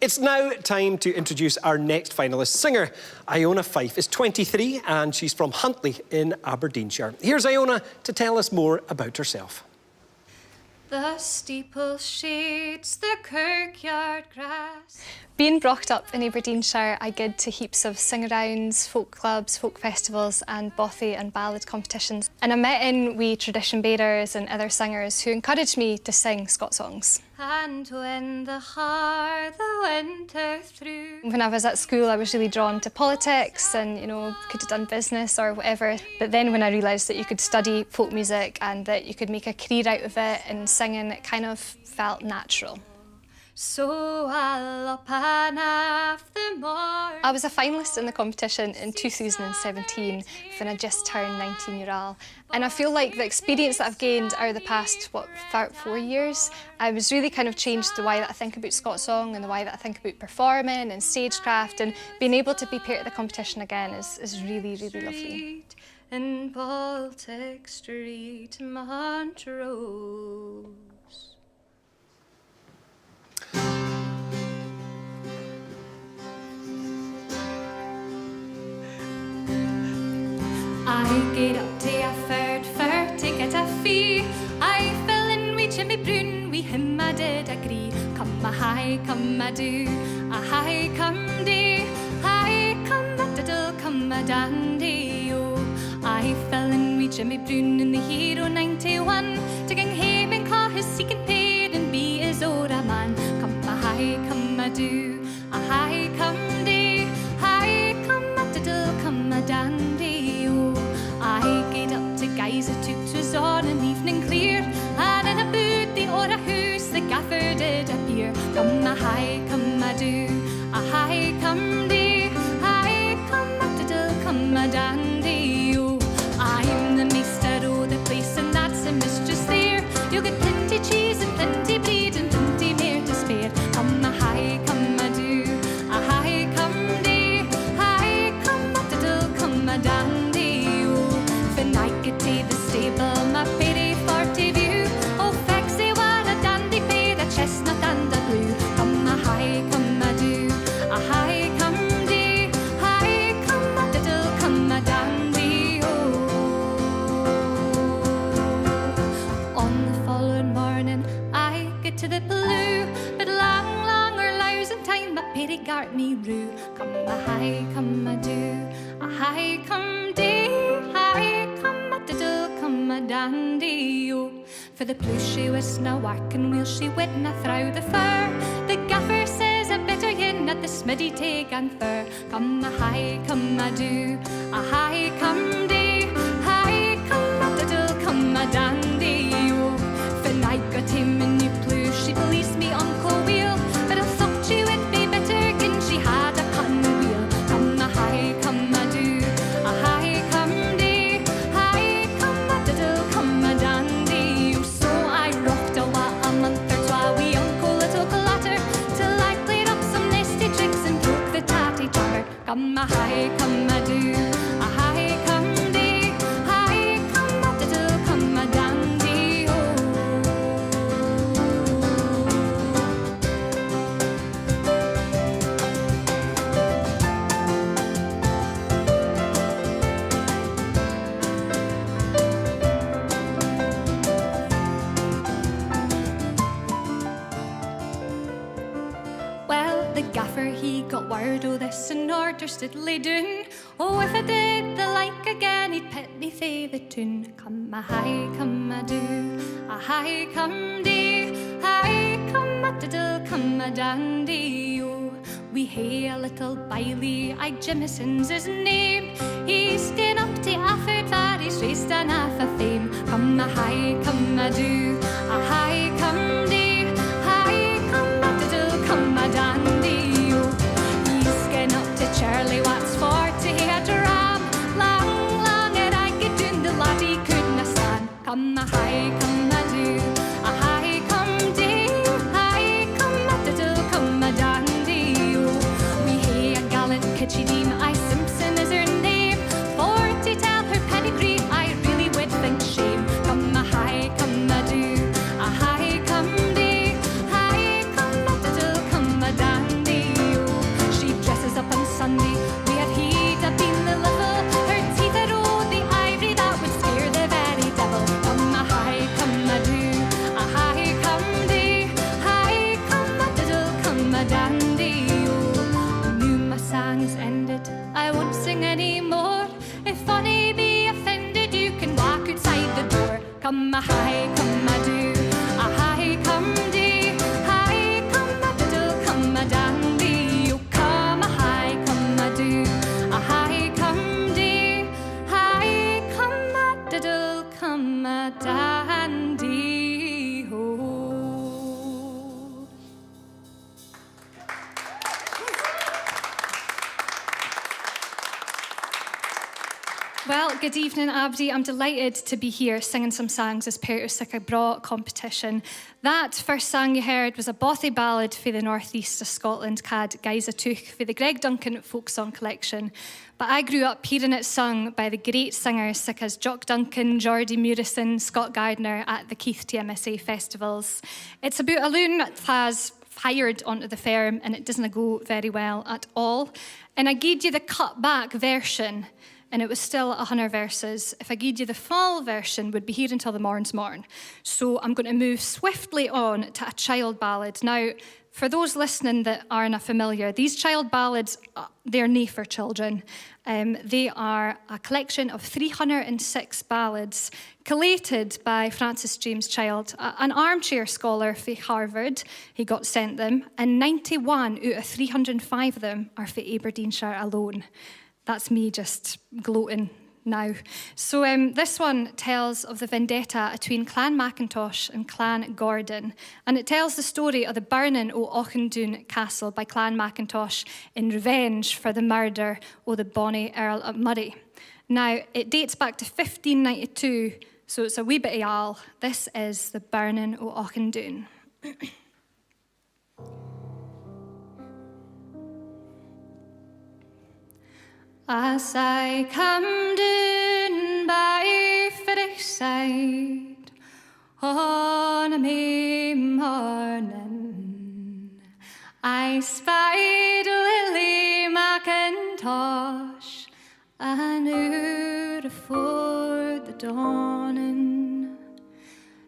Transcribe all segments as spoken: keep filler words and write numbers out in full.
It's now time to introduce our next finalist singer. Iona Fyfe is twenty-three and she's from Huntly in Aberdeenshire. Here's Iona to tell us more about herself. The steeple shades the kirkyard grass. Being brought up in Aberdeenshire, I gaed to heaps of sing-arounds, folk clubs, folk festivals and bothy and ballad competitions. And I met in wi tradition bearers and other singers who encouraged me to sing Scots songs. And when the heart o winter through. When I was at school, I was really drawn to politics and, you know, could have done business or whatever. But then when I realised that you could study folk music and that you could make a career out of it and singing, it kind of felt natural. So I'll up and off the morn. I was a finalist in the competition in two thousand and seventeen when I just turned nineteen year old. And I feel like the experience that I've gained over the past, what, four, four years, um, has really kind of changed the way that I think about Scots song and the way that I think about performing and stagecraft, and being able to be part of the competition again is, is really, really lovely. Street in Baltic Street, Montrose. I gaed up tae Efford fir tae get a fee. I fell in wi Jimmy Broon, wi him I did agree. Come a hie, come a doo, a hie, come dee, hie, come a diddle, come a dandy, oh. I fell in wi Jimmy Broon in the year o ninety-one, tae gang hame and ca his second pair and be his ora man. Come a hie, come a doo, a hie, come dee, hie, come a diddle, come a dandy, oh. I gaed up tae Guy's, I took 'twas on an evening clear, and in aboot the ora hoose the gaffer did appear. Come a hie, come a doo, a hie, come dee, hie, come a diddle, come a dandy, oh. I'm the maister o the place and that's the mistress there. You'll get plenty cheese and plenty breid and plenty mair to spare. Come a hie, come a doo, a hie, come dee, hie, come a diddle, come a dandy, oh. Fin I get tae the stable, my peerie for tae view. Oh, fegs, they were a dandy pair, a chestnut and a blue. Come a hie, come a doo, a hie, come dee, hie, come a diddle, come a dandy, oh. On the following morning, I get tae the Blue, but lang, lang or lousy time, my peerie gart me rue. Come a hie, come a doo, a hie, come dee, hie, come a diddle, come a dandy, oh. For the Blue she wisna working weel, she widna throw the fir. The gaffer says a better yin at the smiddy tae gang fir. Come a hie, come a doo, a hie, come dee, hie, come a diddle, come a dandy, oh. Fin I got hame a new ploo, she pleased me unco weel, but I thocht she would be better gin she had a pun wheel. Come a hie, come a doo, a hie, come dee, hie, come a diddle, come a dandy, oh. So I rocked awa a month or twa wi Uncle Little Clatter, till I cleared up some nesty tricks and broke the tattie jammer. Come a hie, come a doo, a hie, come dee, hie, come a diddle, come a dandy, oh. Well, the gaffer, he got word o this and orders it lay doon. Oh, if I did the like again, he'd pit me fae the toon. Come a hie, come a doo, a hie, come dee, hie, come a diddle, come a dandy, oh. We hae a little bylie, aye, Jamieson's his name. He's gane up tae Efford, far he's raised an awfu fame. Come a hie, come a doo, a hie, come dee, hie, come a diddle, come a dandy, oh. He's gane up tae Churlywatts for tae hae a dram. Lang, lang ere I gaed doon, the laddie couldna stan. Come a hie, come a doo, a hie, come dee, hie, come a diddle, come a dandy, oh. We hae a gallant kitchie deem, aye, Simpson is her name. For tae tell her pedigree, I really would think shame. Come a hie, come a doo, a hie, come dee, hie, come a diddle, come a dandy, Well, good evening, abody. I'm delighted to be here singing some songs as pairt o sic a braw competition. That first song you heard was a bothy ballad fae the northeast o Scotland ca'd Guys I Took fae the Greg Duncan Folk Song Collection. But I grew up hearing it sung by the great singers sic as Jock Duncan, Geordie Murison, Scott Gardiner at the Keith T M S A festivals. It's aboot a loon that fa's hired onto the fairm and it doesna go very well at all. And I gied you the cut back version and it was still a hunner verses. If I gied you the full version, we'd be here until the morn's morn. So I'm going to move swiftly on to a child ballad. Now, for those listening that arenae familiar, these child ballads, uh, they're nae for children. Um, they are a collection of three hundred and six ballads collated by Francis James Child, a-, an armchair scholar fae Harvard. He got sent them, and ninety-one oot o three hundred and five o them are fae Aberdeenshire alone. That's me just gloating now. So, um, this one tells of the vendetta atween Clan Mackintosh and Clan Gordon, and it tells the story o the burning o Auchindoun Castle by Clan Mackintosh in revenge for the murder o the bonny Earl o Moray. Now, it dates back to fifteen ninety-two, so it's a wee bittie aul. This is the burning o Auchindoun. As I cam doon by Firkside on a May mornin, I spied Willie Mackintosh an hoor afore the dawnin.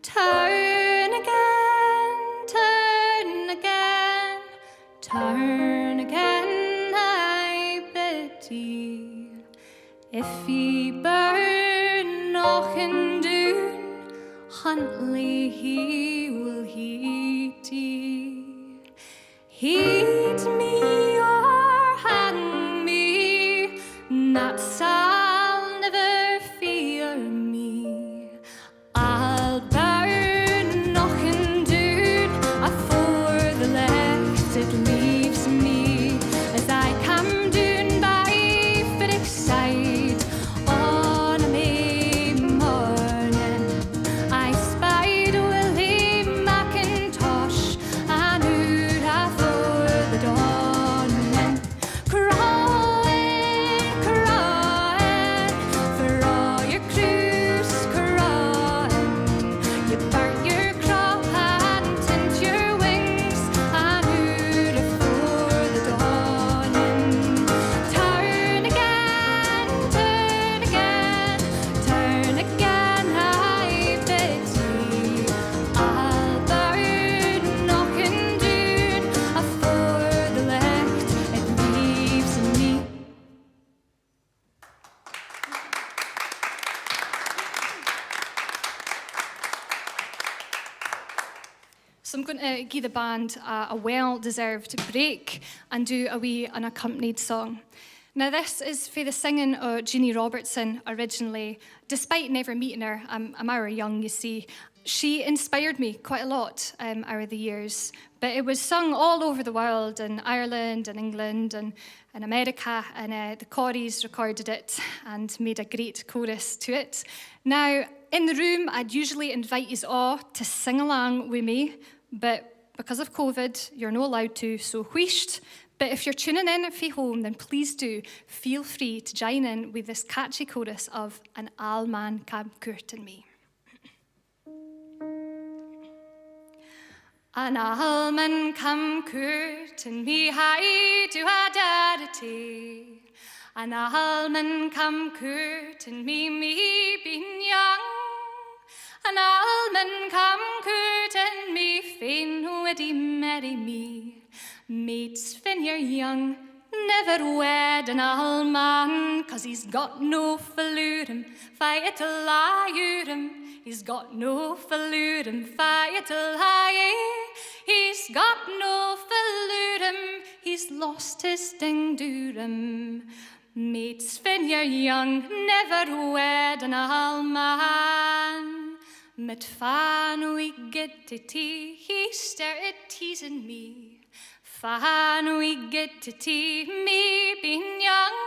Turn again, turn again, turn again, I bid ye. If ye burn Auchindoun, Huntly he will heed ye. Heed me or hang me, that sall never fear me. I'll burn Auchindoun afore the licht it leaves me. As I cam doon by Firkside on a May mornin, I spied Willie Mackintosh an hoor afore the dawnin. Crawin, crawin, for aa your croose crawin, you burnt your crop an tint your wings an hoor afore the dawnin. Turn again, turn again, turn again, I bid ye. I'll burn Auchindoun afore the licht it leaves me. So I'm going to gie the band a, a well-deserved break and do a wee unaccompanied song. Now, this is fae the singing o Jeannie Robertson originally. Despite never meeting her, I'm, I'm ower young, you see. She inspired me quite a lot, um, over the years, but it was sung all over the world, in Ireland and England and, and America, and, uh, the Corries recorded it and made a great chorus to it. Now, in the room, I'd usually invite yous all to sing along with me, but because of COVID, you're no allowed to, so wheesht. But if you're tuning in fae home, then please do feel free to join in with this catchy chorus of An Aul Man Cam Coortin Me. An aul man cam coortin me, hae do a dirty. An aul man cam coortin me, me being young. An aul man cam coortin me, fain wid he mairry me. Mates, fan you're young, never wed an aul man, 'cause he's got no faloorum, fa it'll lie oor him. He's got no faloorum, fa it'll lie, eh? He's got no faloorum, he's lost his ding doorum. Mates, fan you're young, never wed an aul man. But fan we get tae tea, he started teasing me. Fan we get tae tea, me being young,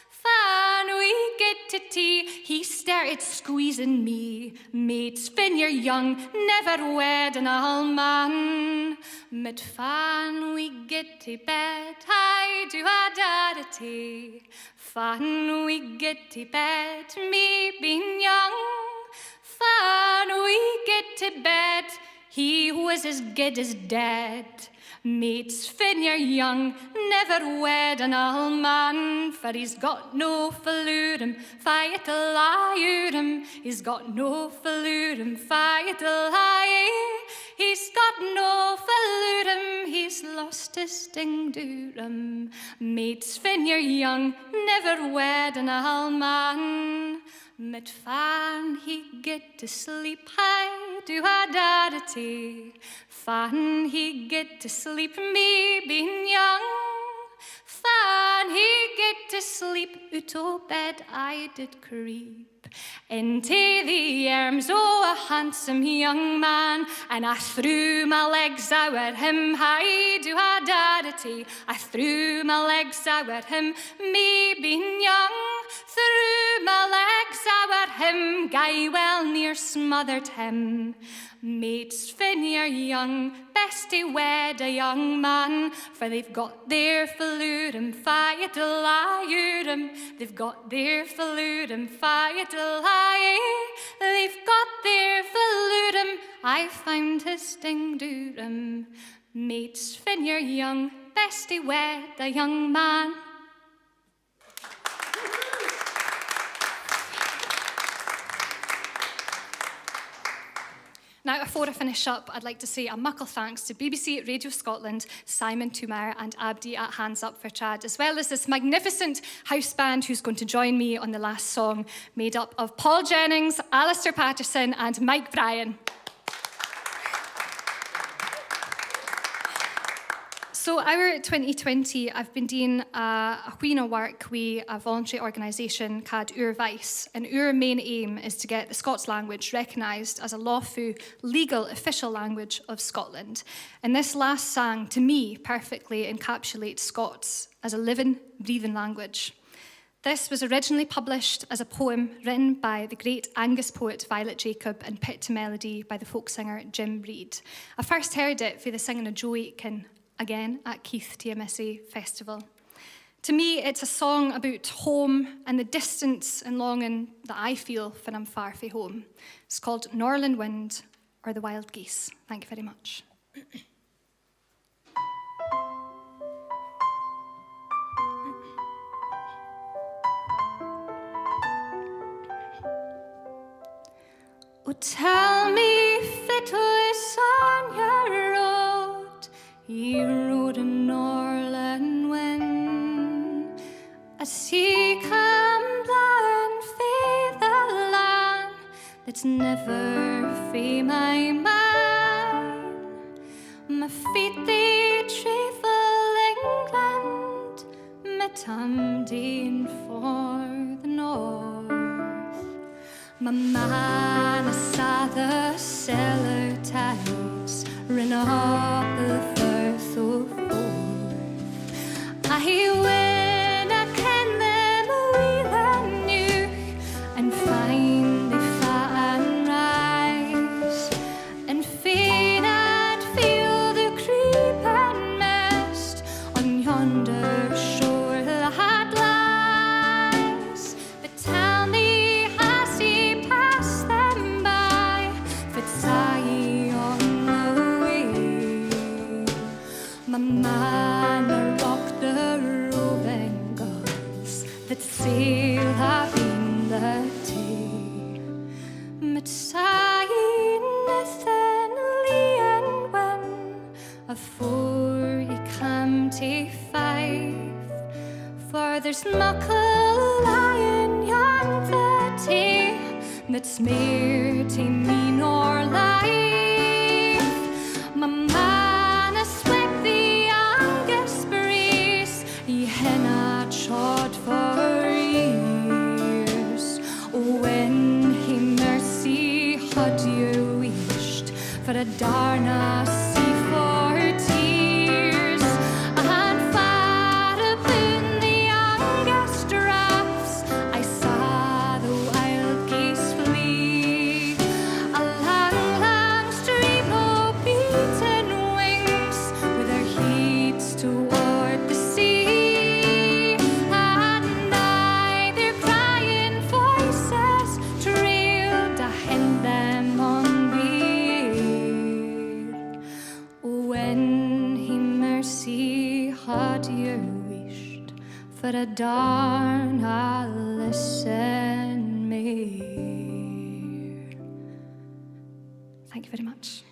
fan we gaed tae tea, he started squeezing me. Mates, fan ye're young, never wed an aul man. But fan we get tae bed, I do a daur a tay. Fan we get tae bed, me being young. Fan we get tae bed, he was as guid as dead. Mates, fan ye're young, never wed an aul man, for he's got no falloorum, fa it'll lie ower him. He's got no falloorum, fa it'll lie. He's got no falloorum, he's lost his ding doorum. Mates, fan ye're young, never wed an aul man. But fan he get tae sleep, I do a daur a tay. Fan he get tae sleep, me being young. Fan he get tae sleep, oot o bed I did creep. Into the arms o a handsome young man, and I threw my legs ower him, I do a daur a tay. I threw my legs ower him, me being young, threw my legs ower him, gey well near smothered him. Mates, fan ye're young, best tae wed a young man, for they've got their falloorum, fa it'll lie ower him. They've got their falloorum, fa it'll lie. They've got their falloorum, I found his ding doorum. Mates, fan ye're young, best tae wed a young man. Now, afore I finish up, I'd like to say a muckle thanks to B B C Radio Scotland, Simon Tumar and Abdi at Hands Up for Trad, as well as this magnificent house band who's going to join me on the last song, made up of Paul Jennings, Alistair Patterson and Mike Bryan. So ower twenty twenty, I've been doing a, a wheen o work wi a voluntary organisation ca'd Oor Voice, and oor main aim is to get the Scots language recognised as a lawful, legal, official language of Scotland. And this last sang, to me, perfectly encapsulates Scots as a living, breathing language. This was originally published as a poem written by the great Angus poet Violet Jacob and pit to melody by the folk singer Jim Reid. I first heard it fae the singing o Joe Aitken, again at Keith T M S A Festival. To me, it's a song aboot home and the distance and longing that I feel fan I'm far fae home. It's called Norlin Wind, or The Wild Geese. Thank you very much. Oh, tell me fit was on your road, ye road o Norlin Wind. A sea come blawin fae the lan that's never fae my mind. My feet they traivel England, my time deein for the north. My man, I saw the sailor tides rin up the Firth o Forth. I winna ken them weel eneuch, and find they fa an rise, and fain I'd feel the creepin mist on yonder shore that lies. But tell me, has he passed them by? Fit saw ye on the way? My man, I rock the roving gulls that sail up in the tae. But saw ye naething leein when afore ye cam tae Fife, for there's muckle lying yont the tae that's mair tae me nor life. My man, I sweep the Angus braes ye hinna trod for years. Oh, when hae mercy haud ye wheesht, for I darna see for tears. And far aboon the Angus draughts I saw Had you wished for a darn a listen mair? Thank you very much.